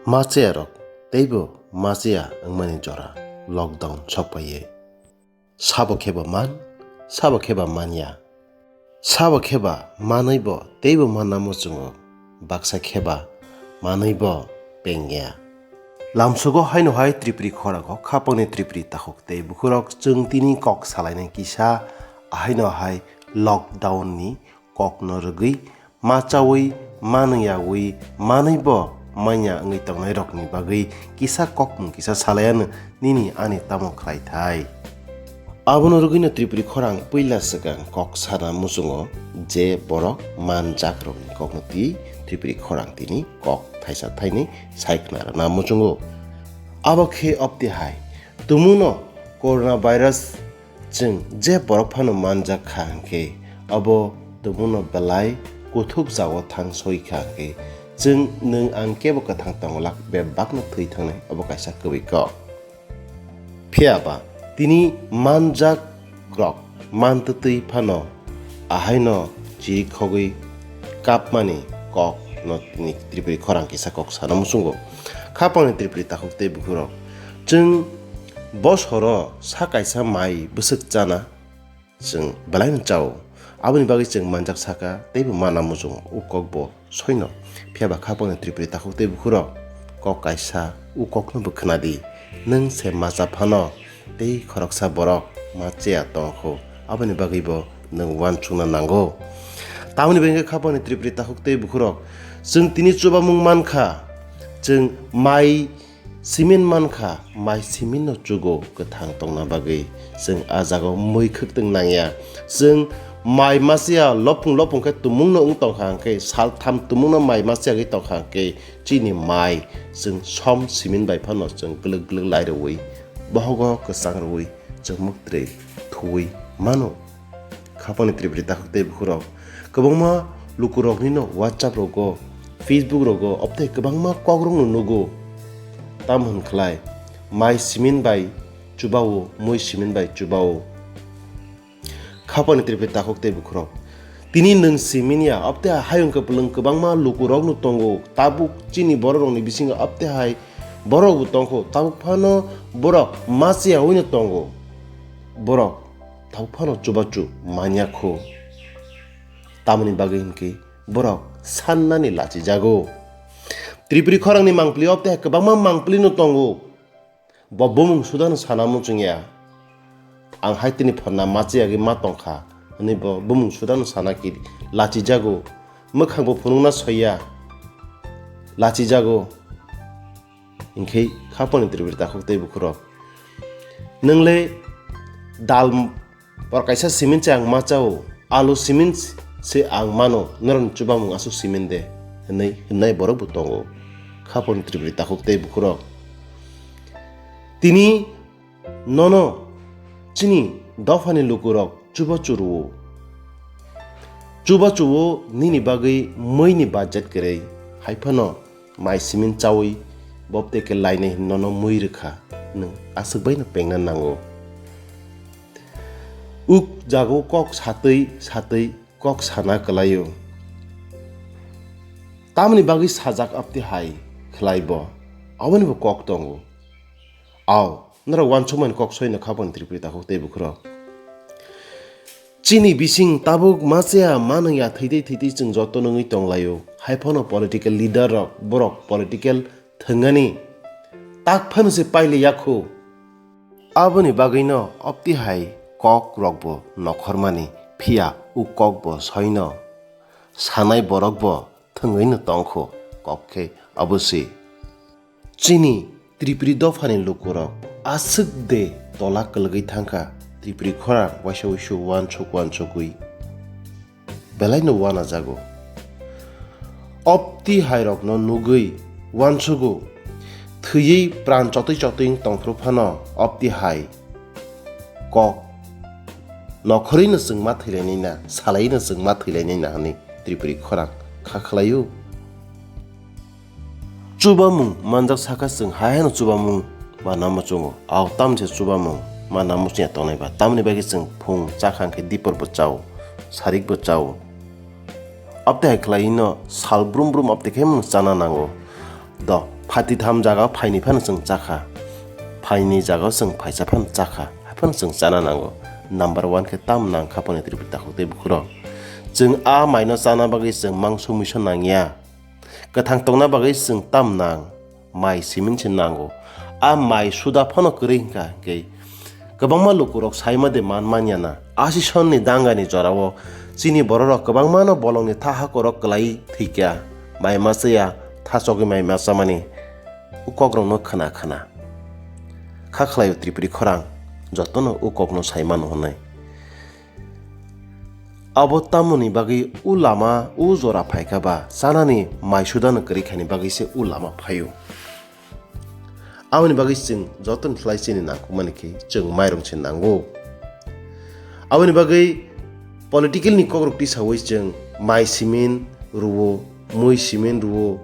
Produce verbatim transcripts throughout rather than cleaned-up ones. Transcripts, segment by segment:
Machayarok teibo machaya wngmani jora lockdown sokpaiye. Sabo kheba man, sabo kheba manya. Sabo kheba manwibo teibo manna muchungo, baksa kheba manwibo pengya. Lamsogo haino hai Tripuri khorago khapangni Tripuri takhuk tei bukhurok chwng tini kok salainai kisa, ahaino hai lockdown ni kokno rwgwi machawi, manwyawi, manwibo manya wngwi tongnairokni bagwi kisa kokmung kisa salaiano nini ani tamo khlaithai. Abono rwgwino Tripuri khorang puila swkang kok sana muchungo je borok manjakrokni kokno twi Tripuri khorang tini kok thaisa thainwi sai khna rwna muchungo. Abo khe opti hai tumungno corona virus chwng je borok phano manjak kha hwnkhe, abo tumungno belai kuthuk jagao thang soi kha hwnkhe, chwng nwng ang kebo kwthang tongwlak bebakno thwi thangnai, abo kaisa kwbwi kok. Phiya ba tini manjak rok mantwtwi phano ahaino chirikhogwi kapmani kok no tini Tripuri khorang kisa kok sana muchungo. Khapangni Tripuri takhuk tei bukhurok, chwng bosoro sa kaisa mai bwswk chana chwng belaino chao. Aboni bagwi chwng manjak saka teibo mana muchungo, o kokbo soino. Phiya ba khapangni Tripuri takhuk tei bukhurok kok kaisa, o kokno bo khna di. Nwng se macha phano tei khoroksa borok macheya tongkho, aboni bagwibo nwng uansukna nango. Tamoni bagwi khapangni Tripuri takhuk tei bukhurok, chwng tini chubamung mankha, chwng mai simin mankha, mai siminno chugo kwthang tongna bagwi. Chwng a jagao mui khwktwng nangya. Chwng mai masiya lopung lopung khe tumungno wng tongkha hwnkhe, saltham tumungno mai masiya wngwi tongkha hwnkhe, chini mai chwng som simin bai phano chwng glwk glwk lai rwui, bohogo kwchang rwui, chwng mwktwi thuwi mano. Khapangni Tripuri takhuk tei bukhurok, kwbangma lukuroknino WhatsApp rogo, Facebook rogo, optei kwbangma kokrokno nugo. Tamo hwn khlai, mai simin bai chubao, mui simin bai chubao. Khapangni Tripuri takhuk tei bukhurok, tini nwng simin ya, optei hayung kwplwng kwbangma lukurokno tongo. Tabuk chini bororokni bisingo optei hai borokbo tongkho, tabuk phano borok machiyaui no tongo. Borok tabuk phano chubachu manya kho. Tamoni bagwi hwnkhe borok sannani lachijago. Tripuri khorangni mangpili optei hai kwbangma mangpili no tongo. Bo bumung sudano sana muchungya. Ang hai tini phonna machiyagwi ma tongkha hwnwi bo bumung sudano sana kiri lachijago. Mwkhangbo phunukna soiya, lachijago. Hinkhe khapangni Tripuri takhuk tei bukhurok, nwng le dal por kaisa simin se ang ma chao, alu simin se ang mano, norokni chubamung aswk simin de, hwnwi hwnnai borokbo tongo. Khapangni Tripuri takhuk tei bukhurok, tini nono chini dophani lukurok chubachu rwo. Chubachu o nini bagwi muini budget kwrwi, hai phano mai simin chaui bobte khe lainai hwnwi nono mui rwkha, nwng aswk baino pengna nango. Uk jagao kok satwi satwi kok sana kwlaio. Tamoni bagwi sajak apti hai khlai bo, aboni bo kok tongo. Ao, norok uansukmani kok soino khapangni Tripuri takhuk tei bukhurok. Chini bising tabuk macheya manwngya thwitwi thwitwi chwng joto nungwi tonglaio. Hai phano political leader rok, borok political thwngani tak phano se paili yakhu. Aboni bagwino opti hai kok rokbo nokhormani, phiya u kokbo soino sanai borokbo thwngwino tongkho, kok khe abo se. Chini Tripuri dophani lukurok aswk de tola kwlwgwi thangkha, Tripuri khorang waisa uisu uansuk uansugwi belaino uanajago. Opti hairokno nugwi uansugo, thwiwi pran chotwi chotwi wng tongphuru phano opti hai kok nokhorwino chwng ma thwilainai na, salaino chwng ma thwilainai na hwnwi Tripuri khorang kha khlaio. Chubamung manjak saka chwng hai haino chubamung manna muchungo. Ao tamse chubamung manna muchungya tongnai ba. Tamoni bagwi chwng phung chakha hwnkhe dipor bo chao, sarik bo chao. Abte hai khlai no sal brum brum abte khe mung chana nango. Do Khati tham jaga phaini phano chwng chakha, phaini jaga chwng phaisa phano chakha, hai phano chwng chana nango. Number one khe tam nang kha poni Tripuri takhuk tei bukhurok. Chwng a maino chana bagwi chwng mangso muiso nangya. Kwthang tongna bagwi chwng tam nang, mai simin se nango. A mai suda phano kwrwi hwnkha hwnkhe kwbangma lukurok saima de man manya na. Asisonni dangani jorao chini bororok kwbangmano bolongni tha hakorok kwlai thwikha, mai machaya, tha chogwi mai machamani. O kokrokno khna khna kha khlaio Tripuri khorang, jotono o kokno sai mano hwnwi. Abo tamoni bagwi o lama o jora phaikha ba, chanani mai sudano kwrwi khani bagwi se o lama phaio. Aboni bagwi chwng jotoni khlai chini nangkukmani khe chwng mairung se nango. Aboni bagwi political ni kokrok tisawi chwng mai simin rwo, mui simin rwo,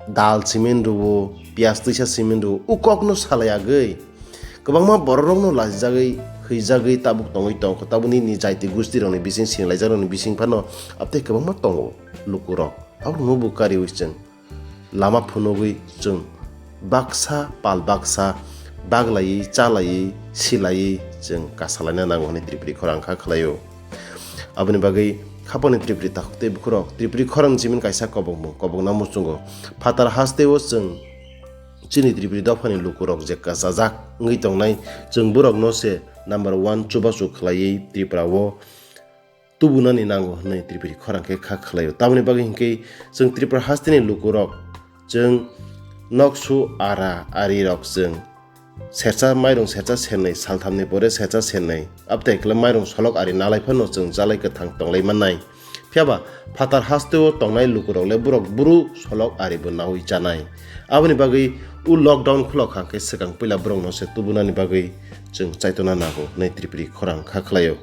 dal simin rwo, piyaj twisa simin rwo, o kokno salai agwi kwbangma bororokno lachijagwi, hwijagwi tabuk tongwi tongkha. Tabuk nini jaiti gustirokni bising singlaijakrokni bising phano abtwi kwbangma tongo lukurok. Aborokno bo kariwi chwng lama phunugwi chwng baksa pal baksa baglaiwi, chalaiwi, silaiwi chwng kasalaina nango hwnwi Tripuri khorang kha khlaio. Aboni bagwi khapangni Tripuri takhuk tei bukhurok Tripuri khorang ni simin kaisa kobokmung kobokna muchungo. Phatar hasteo chwng chini Tripuri dophani lukurok je kasajak wngwi tongnai, chwng borokno se number one chubachu khlaiwi Tripura o tubunani nango hwnwi Tripuri khorang khe kha khlaio. Tamoni bagwi hinkhe chwng Tripura hasteni lukurok chwng noksu ara arirok chwng sersa mairung sersa sernwi, salthamni pore sersa sernwi, abtei khle mairung solok ari nalai phano chwng chalai kwthang tonglai mannai. Phiyaba phatar hasteo tongnai lukurok le borok buru solok ari bo naui chanai. Aboni bagwi o lockdown khulok hang khe swkang puila borokno se tubunani bagwi chwng chaitona nango hwnwi Tripuri khorang kha khlaio.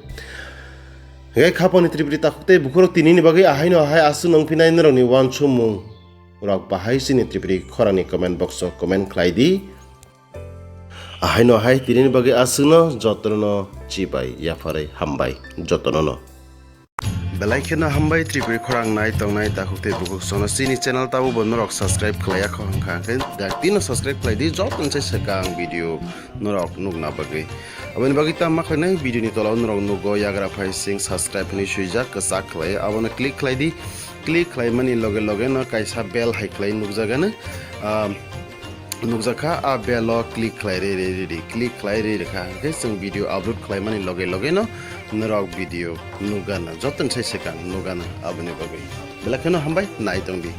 Hingke khapangni Tripuri takhuk tei bukhurok tinini bagwi ahaino ahai aswk nongphinai norokni uansukmung rok bahai chini Tripuri khorangni comment box o comment khlai di. Ahaino hai tinini bagwi aswkno jotono chibai yapharwi hambai jotono no. Belai kheno hambai Tripuri khorang nai tongnai takhuk tei bukhuk sono chini channel tabuk bo norok subscribe khlai yakho hwnkha hwnkhe daktino subscribe khlai di jotono se swkang video norok nukna bagwi. Aboni bagwi tamo ma khlainai video ni tola o norok nugo yagra phai sing subscribe hinwi swijak kwchak khlai abono click khlai di. Click khlaimani loge loge no kaisa bell hai khlai nukjagano. Ah, nukjakha, a bell o click khlai rwi rwi rwi di, click khlai rwi rwkha, hwnkhe chwng video upload khlaimani loge loge no norok video nukgana, jotono sai swkang nukgana. Aboni bagwi belai kheno hambai, nai tong di.